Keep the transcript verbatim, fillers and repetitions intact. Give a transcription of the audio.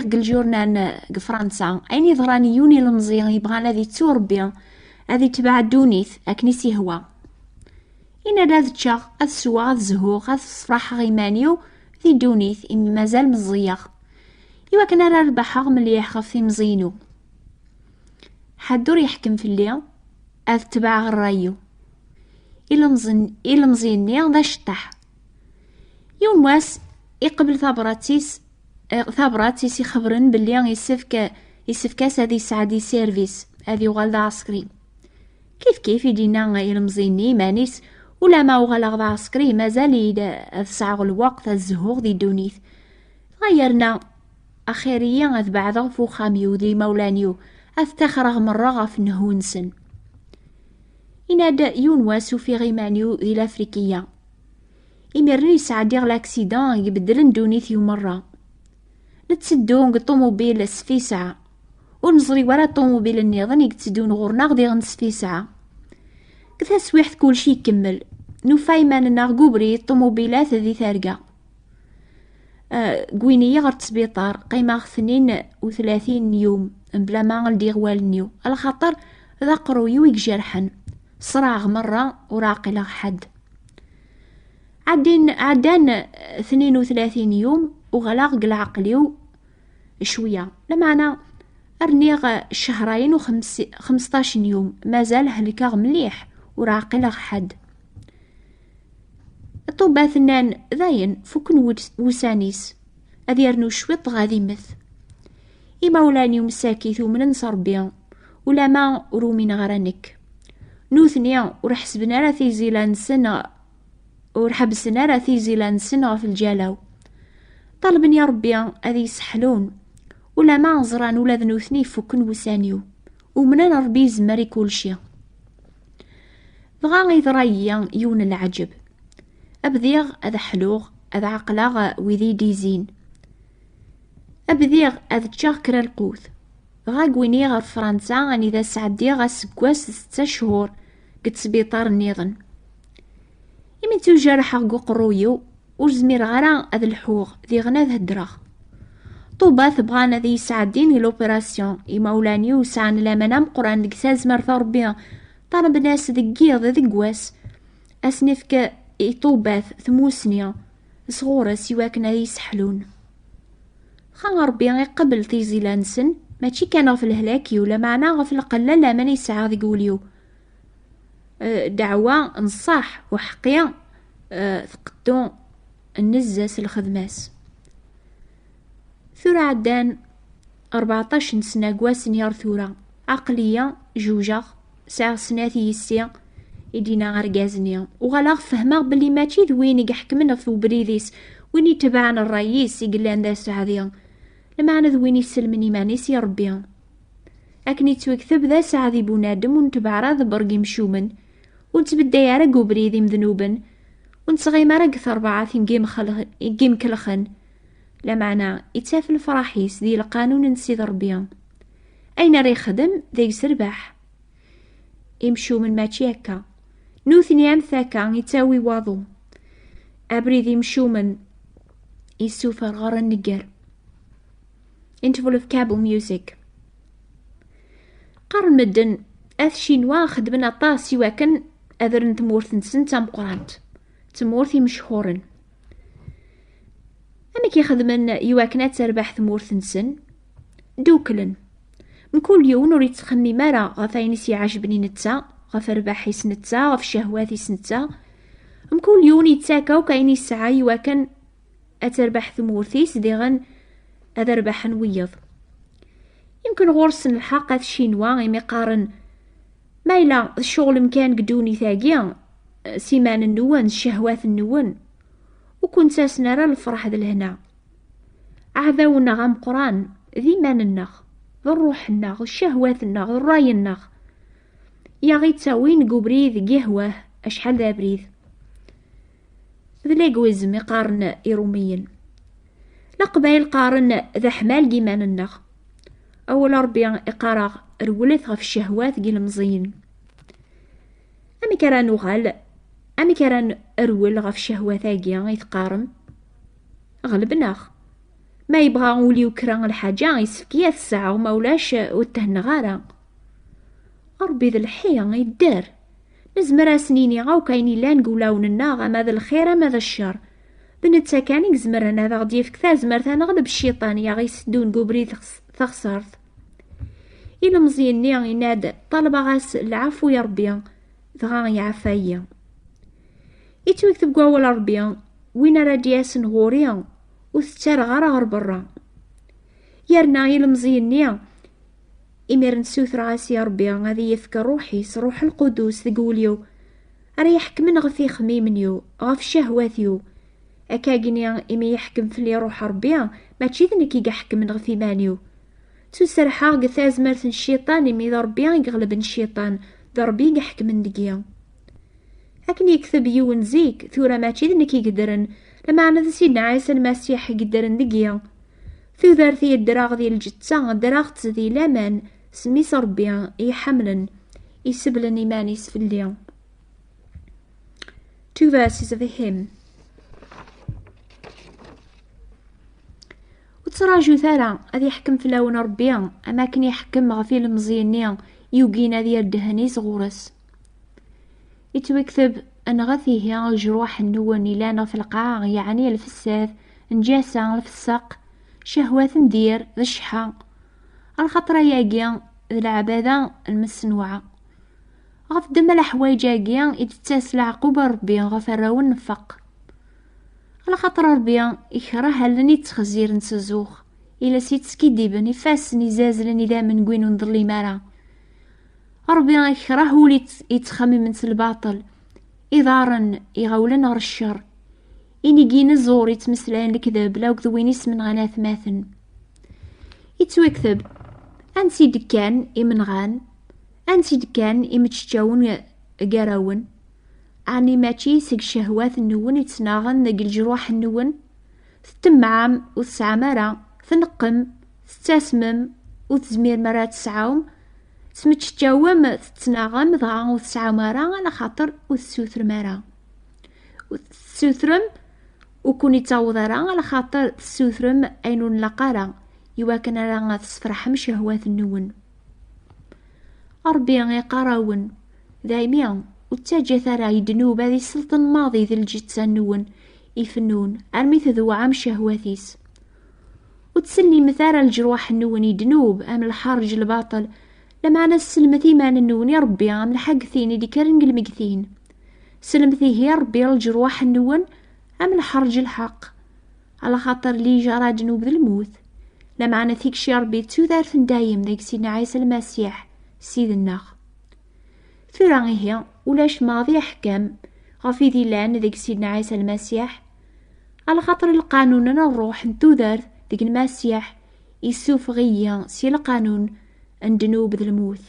deg lǧurnan deg Fransa, ayen yeḍran i yiwen ilemẓi yebɣan ad ittu Rebbi, ad itbeɛ ddunit akken i s-ihwa. Yenna-d: "Ad ččeɣ, ad sweɣ, ad zhuɣ, ad sfraḥeɣ iman-iw di ddunit, imi mazal meẓẓiyeɣ, iwakken ara rebḥeɣ mliḥ ɣef timẓi-inu. Ḥedd ur yeḥkem fell-i, ad tebɛeɣ ṛṛay-iw." Ilemẓi-, ilemẓi-nni d aceṭṭaḥ. Yiwen wass, iqbel tabrat-is, eh, tabrat i s-ixebren belli isefk, isefk-as ad yesɛeddi service, ad yuɣal d aɛsekri. Kif kif i d-yenna ilemẓi-nni iman-is: "Ulama uɣaleɣ d aɛsekri, mazal-iyi-d ad sɛuɣ lweqt ad zhuɣ di ddunit. Dɣa yerna axir-iyi ad beɛdeɣ ɣef uxxam-iw d imawlan-iw, ad ttaxreɣ merra ɣef nnhu-nsen." Yenna-d: "Yiwen wass ufiɣ iman-iw di Lafrikiya. Imiren i sɛeddiɣ laksidan i ibeddlen ddunit-iw merra. Netteddu deg ṭumubil s fi sɛa. Ur neẓri wara ṭumubil nniḍen i yetteddun ɣur-neɣ diɣen s fi sɛa. Deg taswiḥt kulci ikemmel. Nufa iman-nneɣ deg ubrid, ṭumubilat di targa. Eh, gwin-iyi ɣer ttbiṭar, qqimeɣ tnin u tlatin yum, mebla ma ldiɣ wallen-iw, alaxaṭer d aqerruy-iw i ijerḥen. Ṣraɛeɣ merra, ur ɛqileɣ ḥedd." Ɛeddin, ɛeddan tnin u tlatin yum, uɣaleɣ deg leɛqel-iw cwiya. Lameɛna rniɣ cehrayen u xems-, xemseṭṭac n yum, mazal helkeɣ mliḥ, ur ɛqileɣ ḥedd. Ṭṭubbat nnan: "Dayen, fukken wus-, wussan-is. Ad yernu cwiṭ, dɣa ad immet." Imawlan-iw msakit umnen s Ṛebbi, ulama ur umineɣ ara nekk. Nutni ur ḥesben ara tizila-nsen, ur ḥebbsen ara tizila-nsen ɣef lǧal-iw. Ṭalben i Ṛebbi ad yi-sseḥlun, ulama ẓran ula d nutni ifukken wussan-iw. Umnen Ṛebbi yezmer i kulci. Dɣa yeḍra-yi yiwen n leɛǧeb. Bdiɣ ad ḥluɣ, ad ɛeqleɣ wid i d-izin. Bdiɣ ad ččeɣ kra lqut. Dɣa gwini ɣer Fransa, anida sɛeddiɣ aseggas d setta cchur deg ttbiṭar nniḍen. Imi ttujerḥeɣ deg uqerruy-iw, ur zmireɣ ara ad lḥuɣ, diɣen ad heddreɣ. Ṭubat bɣan ad iyi-sɛeddin di l'opération, imawlan-iw sɛan laman ameqqran deg tazmert n Ṛebbi, ṭalben-as deg yiḍ, deg wass, ad sen-ifk i Ṭubat tmusni sɣur-s iwakken ad iyi-sseḥlun. Xa Ṛebbi iqebbel tiẓila-nsen, mačči kan ɣef lehlak-iw, lameɛna ɣef lqella n laman i sɛiɣ deg wul-iw. Eh, ddeɛwa n ṣṣeḥ uḥeqqi, eh, tqeddu nnezz-as lxedma-s. Tura ɛeddan rbeɛṭac n sna deg wass-nni ar tura. Aql-iyi jujaɣ, sɛiɣ snat yessi, i d-yenna urgaz-nni. Uɣaleɣ fehmeɣ belli mačči d win i iḥekmen ɣef ubrid-is, win itebɛen ṛṛay-is i yellan d aseɛdi, lameɛna d win iselmen iman-is i Ṛebbi. Akken ittwekteb d aseɛdi bunadem ur netbeɛ ara aḍebber n yimcumen, ur nettbedday ara deg ubrid imednuben, ur nettɣim ara deg terbaɛt n yimxel-, n yimkelxen. Lameɛna ittaf lefraḥ-is di lqanun n Sidi Ṛebbi. Ayen ara yexdem deg-s rrbeḥ. Imcumen mačči akka. Nutni am takka ittawi waḍu. Abrid imcumen issufer ɣer nnger. Interval of Kabul music. Qqaren medden, at Ccinwa xedmen aṭas iwakken ad rren tmurt-nsen d tameqqrant, tmurt imechhuren. Amek i xedmen iwakken ad terbeḥ tmurt-nsen? Dduklen. Mkul yiwen ur yettxemmim ara ɣef ayen i s-iɛejben i netta, ɣef rrbeḥ-is netta, ɣef ccehwat-is netta. Mkul yiwen yettak akk ayen yesɛa iwakken ad terbeḥ tmurt-is, diɣen ad rbeḥen wiyeḍ. Yemken ɣur-sen lḥeqq at Ccinwa imi qqaren: "Ma yella tceɣlem kan deg ddunit-agi s iman-nwen, s ccehwat-nwen, ur ken-ttasen ara lefṛeḥ d lehna. Aɛdaw-nneɣ ameqqran d iman-nneɣ, d ṛṛuḥ-nneɣ, d ccehwat-nneɣ, d ṛṛay-nneɣ, i aɣ-ittawin deg ubrid n yihwah acḥal d abrid." D l'égoïsme i qqaren Iṛumiyen. Leqbayel qqaren d aḥmal deg iman-nneɣ. Awal Ṛebbi iqqar-aɣ: "Rewlet ɣef ccehwat n yilemẓiyen." Amek ara nuɣal? Amek ara nerwel ɣef ccehwat-agi i teqqarem? Ɣelben-aɣ. Ma yebɣa ul-iw kra n lḥaǧa, yessefk-iyi ad t-sɛuɣ, ma ulac, ur t-hennaɣ ara. Ṛebbi d lḥi, yedder. Nezmer ad as-nini akk ayen yellan deg wulawen-nneɣ, ama d lxir, ama d ccer. D netta kan i izemren ad aɣ-d-yefk tazmert ad neɣleb cciṭan i aɣ-iteddun deg ubrid taɣ-, taɣsert. Ilemẓi-nni yenna-d: "Ṭalbeɣ-as lɛafu i Ṛebbi, dɣa iɛfa-yi." Ittwakteb deg wawal Ṛebbi: "Win ara d-yasen ɣur-i, ur t-ttarraɣ ara ɣer berra." Yerna ilemẓi-nni: "Imiren ssutreɣ-as i Ṛebbi ad iyi-yefk Ṛṛuḥ-is, Ṛṛuḥ Lqudus, deg wul-iw, ara iḥekmen ɣef yixemmimen-iw, ɣef ccehwat-iw. Akkagni imi yeḥkem fell-i Ṛṛuḥ Ṛebbi, mačči d nekk i iḥekmen ɣef iman-iw. Ttuserḥeɣ deg tazmert n cciṭan, imi d Ṛebbi i iɣelben cciṭan, d Ṛebbi i iḥekmen deg-i." Akken yekteb yiwen zik, tura mačči d nekk i yeddren, lameɛna d Sidna Ɛisa Lmasiḥ i yeddren deg-i. Tudert i ddreɣ di lǧetta, ddreɣ-tt di laman, s mmi-s Ṛebbi i iḥemmlen, iseblen iman-is fell-i. Two verses of a hymn. Ur ttraǧut ara ad iḥkem fell-awen Ṛebbi, am akken iḥkem ɣef ilemẓi-nni yugin ad yerr ddehn-is ɣur-s. Ittwakteb: "Nɣet ihi lejruḥ-nwen ilan ɣef lqaɛa, yeɛni lfessad, nnǧasa, lfeṣṣeq, ccehwat n dir, d cceḥḥa. Lxaṭer ayagi d leɛbada n msenwaɛ." Ɣef ddemma leḥwayeǧ-agi i d-tettas leɛquba n Ṛebbi ɣef arraw n nnfeq. Lxaṭer Ṛebbi ikreh allen i ttxezziren s zzux, iles i ttskiddiben, ifassen izazlen idammen n win ur nḍellim ara. Ṛebbi ikreh ul i tt-, i ttxemmimen s lbaṭel, iḍarren iɣawlen ɣer ccer, inigi n ẓẓur i ttmeslayen lekdeb, la akked win ismenɣan atmaten. Ittwakteb: "Ansi d-kkan imenɣan? Ansi d-kkan imeččawen gar-awen?" Ɛni mačči seg ccehwat-nwen i ttnaɣen deg leǧruḥ-nwen? Tettemmɛem, ur tesɛam ara, tneqqem, tettasmem, ur tezmirem ara ad tesɛum. Tesmeččawem, tettnaɣem, dɣa ur tesɛum ara, ala xaṭer ur tessutrem ara. Ur tessutrem, ur kun-ittaweḍ ara, ala xaṭer tessutrem ayen ur nlaq ara, iwakken ara tesferḥem ccehwat-nwen. Ṛebbi iqqar-awen: "Daymi, ur ttaǧǧat ara i ddnub ad iselṭen maḍi di lǧetta-nwen ifennun, armi tdewɛem ccehwat-is. Ur ttsellimet ara leǧruḥ-nwen i ddnub, am lḥerǧ, lbaṭel, lameɛna sellmet iman-nwen i Ṛebbi, am lḥagtin i d-ikkren deg lmegtin. Sellmet ihi Ṛebbi leǧruḥ-nwen, am lḥerǧ, lḥeqq. Ala xaṭer li jara ddnub d lmut, lameɛna tikci Ṛebbi d tudert n dayem deg Sidna Ɛisa Lmasiḥ, Ssid-nneɣ." Tura ihi, ulac maḍi aḥkam ɣef id illan deg Sidna Ɛisa Lmasiḥ, ala xaṭer lqanun n ṛṛuḥ n tudert deg Lmasiḥ issufeɣ-iyi si lqanun n ddnub d lmut.